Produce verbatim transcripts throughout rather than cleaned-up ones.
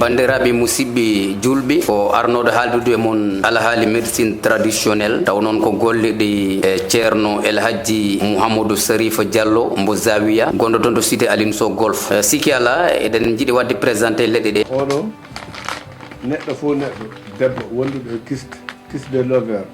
Nderaaɓe musidɓe julɓe, o arnooɗo haaldude e mon alhaali médecine traditionnelle, taw noon ko golle ɗe, e, Ceerno El Hadji Mouhamadou Sharif Diallo mbo Zawiya, gonɗo toon to cité Aline Sow Golf. E, sikki alaa, eɗen njiɗi waɗde présenté leɗɗe ɗe. Oɗo neɗɗo fof neɗɗo, debbo wonduɗo e kyste, kyste de l'ovaire,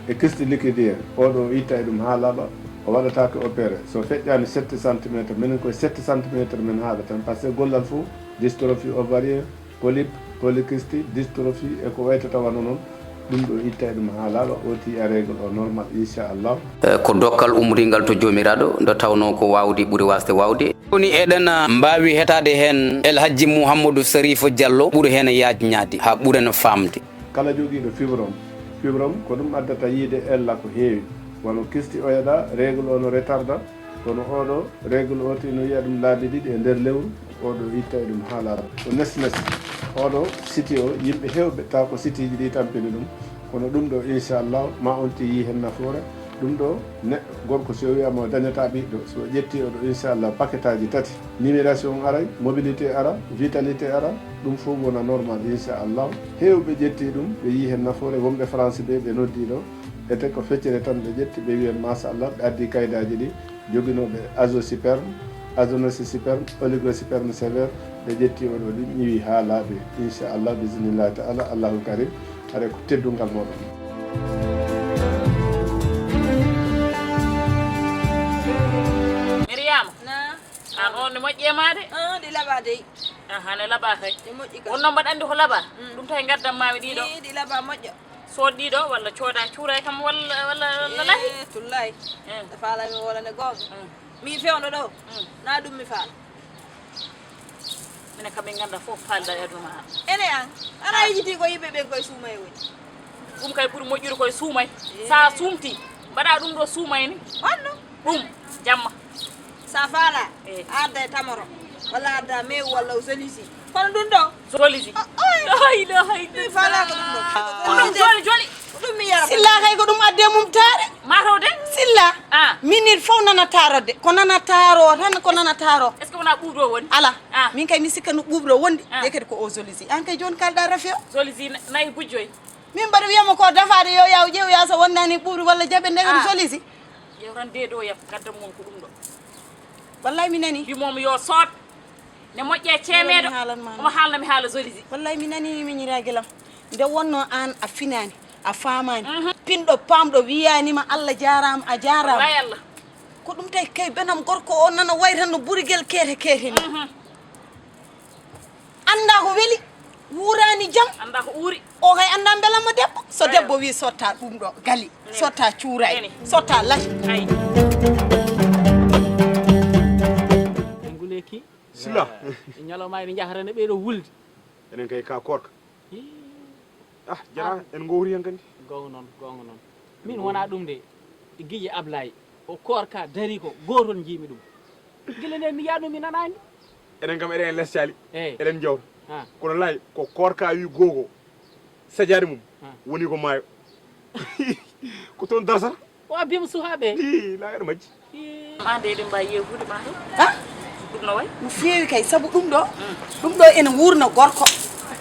e kyste liquidier, oɗo o itta e ɗum haa laaɓa, o waɗataake opéré. So feƴƴaani sept centimètres, minen koye sept centimètres min haaɓa tan, par ce que gollal fof, dystrophie ovarienne, polype, polykyste, dystrophie, e ko waytata wano noon, ɗum ɗo itta e ɗum haa laaɓa, o tiya règle o normal, inchallah. Eh, ko dokkal umringal to Joomiraaɗo, nde tawnoo ko waawde ɓuri waasde waawde. Woni eɗen, ah, mbaawi heɗtaade heen El Hadji Mouhamadou Sharif Diallo, ɓuri heen yaajnaade, haa ɓuren faamde. Kala jogiiɗo fibrome, fibrome ko ɗum addata yiide ella ko heewi, wano kyste oya ɗa, règle o no retarda, kono oɗo règle o tino yiya ɗum laabi ɗiɗi e nder lewru, oɗo itta e ɗum haa laaɓa. Ko nesnes, oɗo siti o, yimɓe heewɓe taw ko sitiji ɗi tampini ɗum, kono ɗum ɗo inchallah ma on ti yi heen nafoore. Ɗum ɗo neɗɗo gorko so wiyama o dañata ɓiɗɗo, so ƴetti oɗo inchallah paquetaji tati, numération aray, mobilité ara, vitalité ara, ɗum fof wona normal inchallah. Heewɓe ƴetti ɗum, ɓe yi heen nafoore, wonɓe France ɓe, ɓe noddi ɗo, ete ko feccere tan ɓe ƴetti, ɓe wiyen machallah, ɓe addi kaydaji ɗi, joginooɓe azoosperme, adénosperme, oligosperme sévère, ɓe ƴetti oɗo ɗi, ƴiwi haa laaɓi. Inchallah, bismillahi taala, Allahu karim, haray ko teddungal moɗon. Mariama. Na. An on ne moƴƴi e ma de? Ah, ɗi laɓa dey. Aha, ne laɓa kay. Ɗi moƴƴi kay. Wonno mbaɗa anndi ko laɓa? Mm. Ɗum tawi ngaddan maami ɗiɗo. Ɗi, ɗi laɓa moƴƴa. Sood ɗiɗo walla cooda cuuray kam walla, walla, walla lahi? Eh, tullay. Eh. Nde faalami wala ne goonga. Mm. Mi fewndo ɗo. Mm. Na ɗum mi faala. Minen kam min ngannda fof faalda e aduna ma. Ene an. Ana yejiti ko yimɓe ɓen koye suumay woni. Ɗum kay ɓuri moƴƴude koye suumay. Eh. Sa suumti, mbaɗa ɗum ɗo suumay ni. Honno? Ɗum, jamma. Sa faala, eh, a adda e tamoro, walla a adda meew, walla o solisi. Kono ɗum ɗo? Solisi. Oh, oh. La ilaha illallah. Mi faala ko ɗum ɗo. Ko ɗum joli, joli. Ko ɗum mi yara. Silla kay ko ɗum adde mum taare. Mataw de? Silla. Ah. Minir fof nana taaro de. Ko nana taaro tan, ko nana taaro. Est-ce que wona ɓuuɓɗo woni? Ala. Ah. Min kay mi sikka no ɓuuɓɗo wondi. Ah. Ye kadi ko o solisi. An kay jooni kalɗa rafi o? Solisi na-, nayi bujjoy. Min mbaɗa wiyama ko dafaade yo yaw ƴeew ya so wonnaani ɓuuɓri walla jaɓe nde kadi solisi. Ƴeew tan de ɗo yam, gaddam mon ko ɗum ɗo. Wallay mi nani. Mbimomi yo sood. Ne moƴƴe ceemeeɗo. Haalan ma omo haalna mi haala solisi. Wallay mi nani miñiraaguel am. Nde wonno aan a finaani, a faamaani. Mhm. Pinɗo paamɗo wiyaanima Allah jaaraama, a jaaraama. Wallay Allah. Ko ɗum tawi kay benam gorko o nana wayi tan no burigel keete keete ni. Mhm. Annda ko weli, wuurani jam. Annda ko uuri. O kay annda mbelamma debbo. So debbo wi sotta ɗum ɗo gali, sotta cuuray, sotta lati. Ay. En nguleki. Silla. Eh, ñalawma ene njahata ne ɓeyɗo wulde. Enen kay ka koorka. Ii. Ah, jara, ah, en gowri hen kandi. Gonga noon, gonga noon. Min wona ɗum de. Giji Ablaye. O koorka dari ko gootol njiimi ɗum. Gila nde mi yaanno mi nanaani. Enen kam eɗen les caali. Eh. Eɗen jawta. Ah. Kono laay ko koorka wi gogo. Sajaade mum. Ah. Woni ko maayo. Ko toon darsata. O abbiima suhaaɓe. Ii, laay aɗa majji. Ii. Maa nde eɗen mbaawi yeewtude maa to? Ah? Ɗum no wayi? No feewi kay, sabu ɗum ɗo, mm, ɗum ɗo ene wuurna gorko.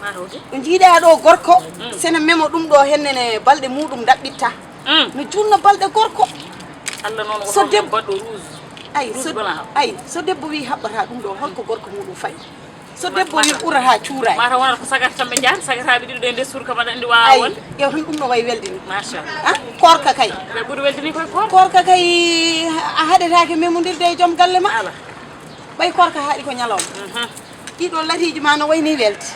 Maa to de? Ɗo njiiɗaa ɗo gorko, mm, sene memo ɗum ɗo hennene balɗe muɗum ndaɓɓitta. Mm. No juutna balɗe gorko. Allah noon o so debbo baɗɗo rouge. Ay, rouge so, blanc. Ay, so debbo wi haɓɓata ɗum ɗo, holko gorko muɗum fayi? So debbo wi ɓurata cuuray. Mata wonata ko sagata tan ɓe njahata, sagataaɓe ɗiɗo ɗe nder suudu kam aɗa anndi wawa wonde. Ay, ƴeew tan ɗum no wayi weldini. Machallah. Ah, koorka kay. Ɓe ɓuri weldini koye koorka. Koorka kay a haɗetaake memondirde e joom galle ma. Ala. Ɓay koorka haaɗi ko ñalawma. Mhm. Ɗiɗo latiiji ma no wayni welti.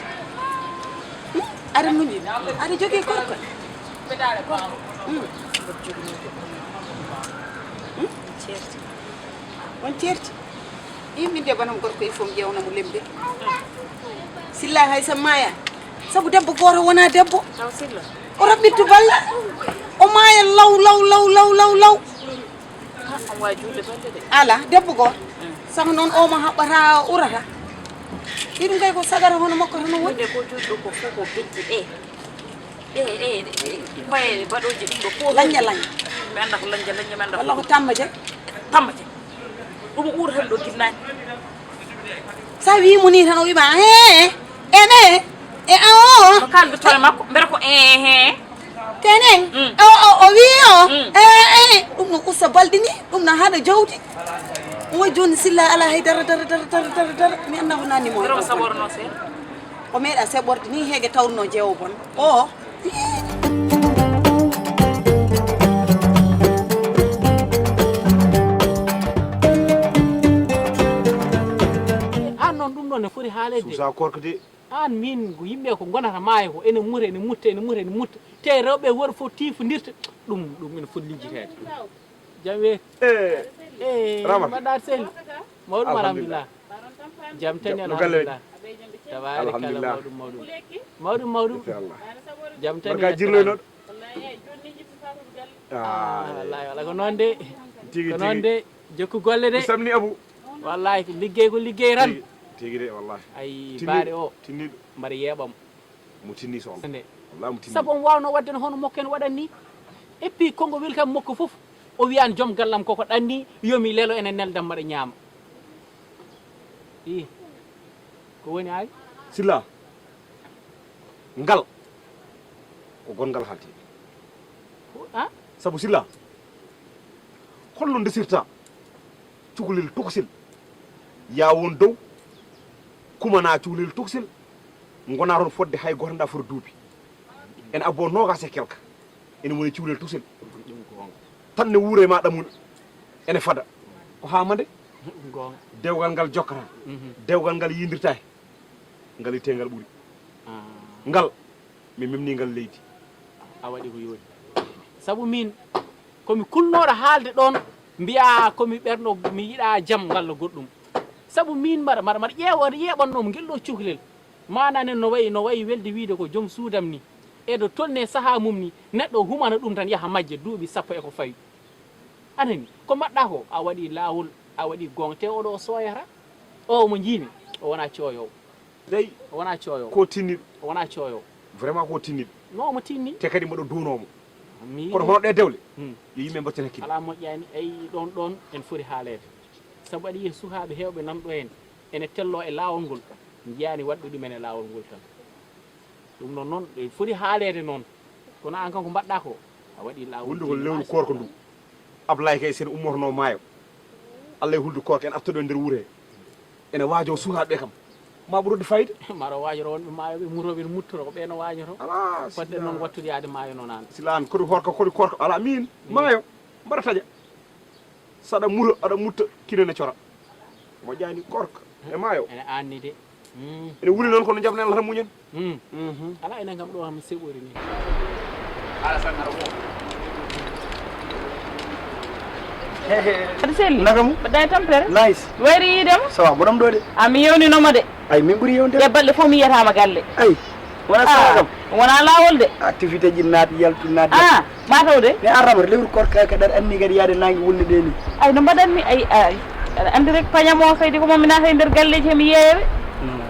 Hmm? Aɗa muñi. Aɗa jogii koorka. Hmm. Hmm? On ceerti. I min de banam gorko il faut mi ƴeewna mo lemde. Silla hay sa maaya. Sabu debbo gooto wona debbo. Taw Silla. O raɓɓittu balla. O maaya law, law, law, law, law, law. Ah, on waawi juulde balɗe de. Ala, debbo gooto. Mm. Sabu noon o mo haɓɓata urata. Iɗum kay ko sagara hono makko tan o woni. Wonde ko juulɗo ko fof ko beddi ɗe. Ɗe, ɗe, ɗe, ɗe, koye baɗooje ɗum ɗo fof. Lanja, lanja. Mi annda ko lanja, lanja mi annda. Walla ko tamma je? Tamma je. Ɗum uurata ɗo ginnaaji. Sa wii mo nii tan o wii ma, "Hee, ene." E awo. Ko kalduto e makko, mbere ko ehe. Tenen. Mm. O, o, o wi o. Mm. E, e. Ɗum no usta balɗe ni, ɗum no haɗa jawdi. Wo joni Silla ala hay dara, dara, dara, dara, dara, dara. Mi annda ko nani mo. Mbere ko saɓorno se. O meeɗa seɓorde ni heege tawruno jeewo bon. O. An noon ɗum ɗo ne foti haalede. Suusa korko de. Aan miin ko yimɓe ko ngonata maayo ko ene muta, ene mutta, ene muta, ene mutta. Te rewɓe e worɓe fof tiifondirta. Ɗum, ɗum ene foti lijjiteede. Jam wee? Eh, eh, Rama. Mbaɗɗaa sel? Mawɗum, alhamdulillah. Jam tan, no galle waɗi? Alhamdulillah. Tabaarikalla, mawɗum, mawɗum. Mawɗum, mawɗum. Machallah. Jam tan. Barka jirloynoɗo. Ah, wallahi, wala ko noon de. Tigi, ko noon tigi. De. Jokku golle de. Mi salmini Abu. Wallahi, ko liggey, ko liggey tan. Tigi, tigi de, wallahi. Ay, tinniɗo, baare o. Tinniɗo. Mbaɗa yeeɓam. Mo tinni so Allah. Nde. Wallahi mo tinni. Sabu on waawno waɗde no hono makko en waɗan ni. Et puis, konngol welcome makko fof, o wiyan joom gallam koko ɗanni, yo mi lelo ene neldam mbaɗa ñaama. Ii. Ko woni ay? Silla. Ngal. Ko gonngal haalti. Ko, ah? Sabu Silla. Holno ndesirta cukalel tokosel, yaa won dow, kumanaa cukalel tokosel, ngonaa toon fodde hay gooto, ndaa foti duuɓi. Ene abboo noogaas e kelka, ene woni cukalel tokosel. Ɗum goonga. Tan ne wuura e ma ɗammuna, ene fada. Ko haa mande? Ɗum goonga. Dewgal ngal jokkataa, mhm, dewgal ngal yindirtaa, ngal ittee ngal ɓuri. Ah. Ngal Mi memni ngal leydi. A waɗi ko yooɗi. Sabu miin, ko mi kulnooɗo haalde ɗoon, mbiyaa ko mi ɓerɗo, mi yiɗaa jam walla goɗɗum. Sabu miin mbaɗa, mbaɗa, mbaɗa ƴeewa, yeeɓannoo mo ngel ɗoo cukalel. Maanaa nen no wayi, no wayi welde wiyde ko joom suudam ni. Eɗo tolni e sahaa mum ni, neɗɗo humana ɗum tan yaha majja duuɓi sappo e ko fawi. A nani, ko mbaɗɗaa ko, a waɗi laawol, a waɗi goonga, te oɗo o sooyata. O mo njiimi, o wonaa cooyoowo. Dey, o wonaa cooyoowo. Ko tinniɗo. O wonaa cooyoowo. Vraiment ko tinniɗo. Non, omo tinni. Te kadi mboɗo duunoo mo. Mi kono hono ɗe dewle, hmm, yo yimɓe mbaccen hakkille. Alaa moƴƴaani, eyi ɗoon, ɗoon en foti haaleede. Sabu aɗa yiya sukaaɓe heewɓe nan ɗo heen, ene telloo e laawol ngol, njiyaani waɗɓe ɗum en e laawol ngol tan. Ɗum noon, noon, en foti haaleede noon. Kono aan kam ko mbaɗɗaa ko, a waɗi laawol. Wonde ko lewru koorka ndu. Ablaye kay, sen ummotono maayo, Allah e hulde koorka, en artoɗo e nder wuro he. Ene waajo sukaaɓe kam. Ma ɓurode fayde. Maro waajoro wonɓe maayo ɓe murooɓe no muttoro, ko ɓe no waajoto. Alaa, fodde sila noon wattude yaade maayo noon aan. Sila aan, kodi koorka, kodi koorka, alaa miin, mm, maayo, mbaɗa taƴa. Saɗa muto, aɗa mutta, kine ne cora. Moƴƴaani koorka e maayo. Ene aanni de. Mm. Ene wuli noon kono jaɓnen lata muñen. Mm. Mhm. Alaa enen kam ɗo kam seɓori ni. Aɗa selli? Nakamu? Mbaɗɗa e tampere? Nice. Wayri yiidema? Ça va, mboɗon ɗo de. A mi yewninooma de. Ay, min ɓuri yewnude. Ɗe balɗe fof mi yiyataama galle. Ay, wona, ah, saha kam. Wona laawol de. Activité ji naati, yaltu naati. Ah, mataw de. Mi arrama lewru koorka kadi aɗa anni kadi yaade nangue wulde ɗe ni. Ay, no mbaɗanmi? Ay, ay. Aɗa anndi rek pañam o kaydi ko momi naata e nder galleji he mi yeeyaɓe. Non.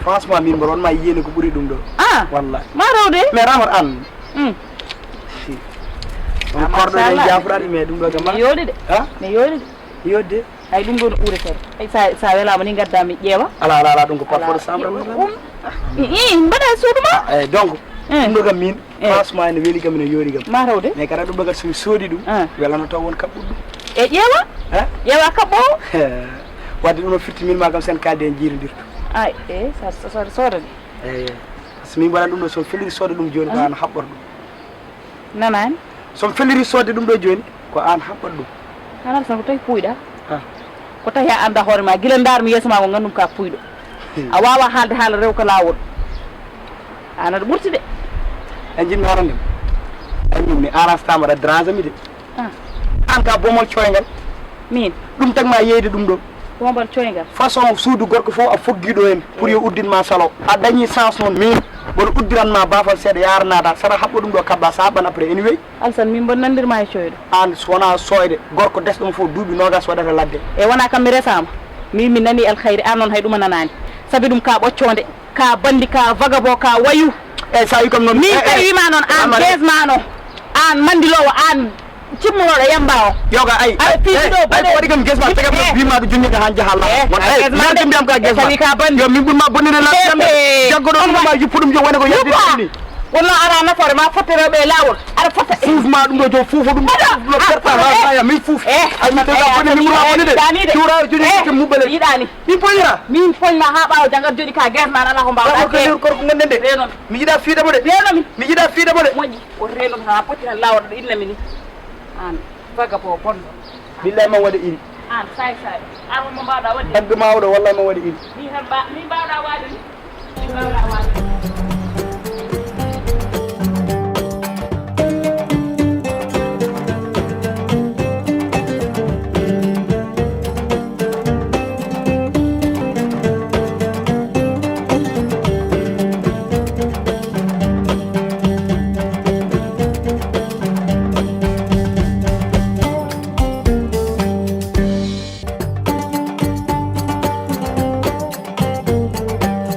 Franchement, min mboɗo wonma yiyeni ko ɓuri ɗum ɗo. Ah. Wallahi. Mataw de. Mais Ramata an. Hmm. Si. On, ah, korɗo machallah, jafuraɗo, mais ɗum ɗo kam. Mi yooɗi de. Ha? Mi yooɗi de. Yodde. Ay, ɗum ɗo no ɓurete. Ay, sa, sa welaama ni ngadda mi ƴeewa. Ala, ala, ala, ɗum ko parfois de chambre. Ɗum. Ii, mbaɗa e suudu ma. Ah, eh, donc, eh, ɗum ɗo kam min, eh, franchement, ene weli kam, ene yoori kam. Mataw de. Mais kadi ɗum ɗo kadi so mi soodi ɗum, ah, welano taw won kaɓɓuɗo ɗum. E ƴeewa? Eh? Ƴeewa kaɓɓoowo? Wadde ɗum o firti min ma kam sen kaalde en jiirondirto. Ay, eh, sa, sa, sa, soodani. Eyi, eyi. Par ce que min mbaɗan ɗum ɗo, so mi felliri soodde ɗum jooni, ko, ah, aan haɓɓor ɗum. Nanaani? So mi felliri soodde ɗum ɗo jooni, ko aan haɓɓor ɗum. Haanata tan ko tawi puuyɗa. Ah. Ko tawi a anndaa hoore ma, gila ndaar mi yeeso ma ko ngandum ka puuyɗo. Hmm. A waawaa haalde haala rew ko laawol. Aan aɗa ɓurti de. A jiɗmi haarande mi. A min mi arastama aɗa dérange mi de. Ah. Aan ka boomol coyngal. Min? Ɗum tagma yeeyde ɗum ɗo. Boomol coyngal? Façon suudu gorko fof a foggi ɗo heen pour yo uddin ma salo. A dañi chance noon min. Mboɗo uddiran ma baafal seeɗa yaara naata. Saɗa haɓɓo ɗum ɗo kabba sa haɓɓan après anyway. Alsan min mboɗo nandir ma e coyɗo. Aan so wona soyde. Gorko desɗo mo fof duuɓi noogas waɗata ladde. E wona kam mi resama. Min mi nani alkhayri aan noon hay ɗum a nanaani. Sabi ɗum ka ɓoccoonde. Ka bandi, ka vagabond, ka wayu. Eyi, sa wi kam noon. Min, eh, kay, eh, wima noon, aan, Amara, beesmano, aan mandilowo, aan Timmunoɗo yamba o. Yoga ay. Ay, piiji ɗo, ay, bone. Waɗi kam guesma, tagam no bima ɗo jonnita han jaha Allah. Eh, won ay, guesma de. Mbiyam ka guesma. Tawi ka ban. Yo min ɓurma bonire la. Eh, jaggo ɗo ɗum ma yuppu ɗum jo wona ko yeddi ni. Wonno ara nafoore ma fotte rewɓe e laawol. Aɗa fotta. Fuuf ma ɗum ɗo jo fuufo ɗum. Ɗo perta ha saya min fuuf. Eh. Ay, mi tawi ka boni min ɓurma bonide. Cuura joni ko muɓɓele. Yiɗani. Min poñira. Min poñma ha ɓaawo jangat joni ka guesma ala ko mbawɗa. Ko ko gonɗen de. Reno. Mi yiɗa fiida mo de. Reno mi. Mi yiɗa fiida mo de. Moƴƴi. O reno ha potti tan laawol ɗo inna mi ni. An. Baga bo bonɗo. Billahi man waɗi iri. An say say. An mo mbaɗa waɗi. Bagga ma oɗo wallahi man waɗi iri. Ni tan ba ni mbaɗa waɗi ni. Ni mbaɗa waɗi.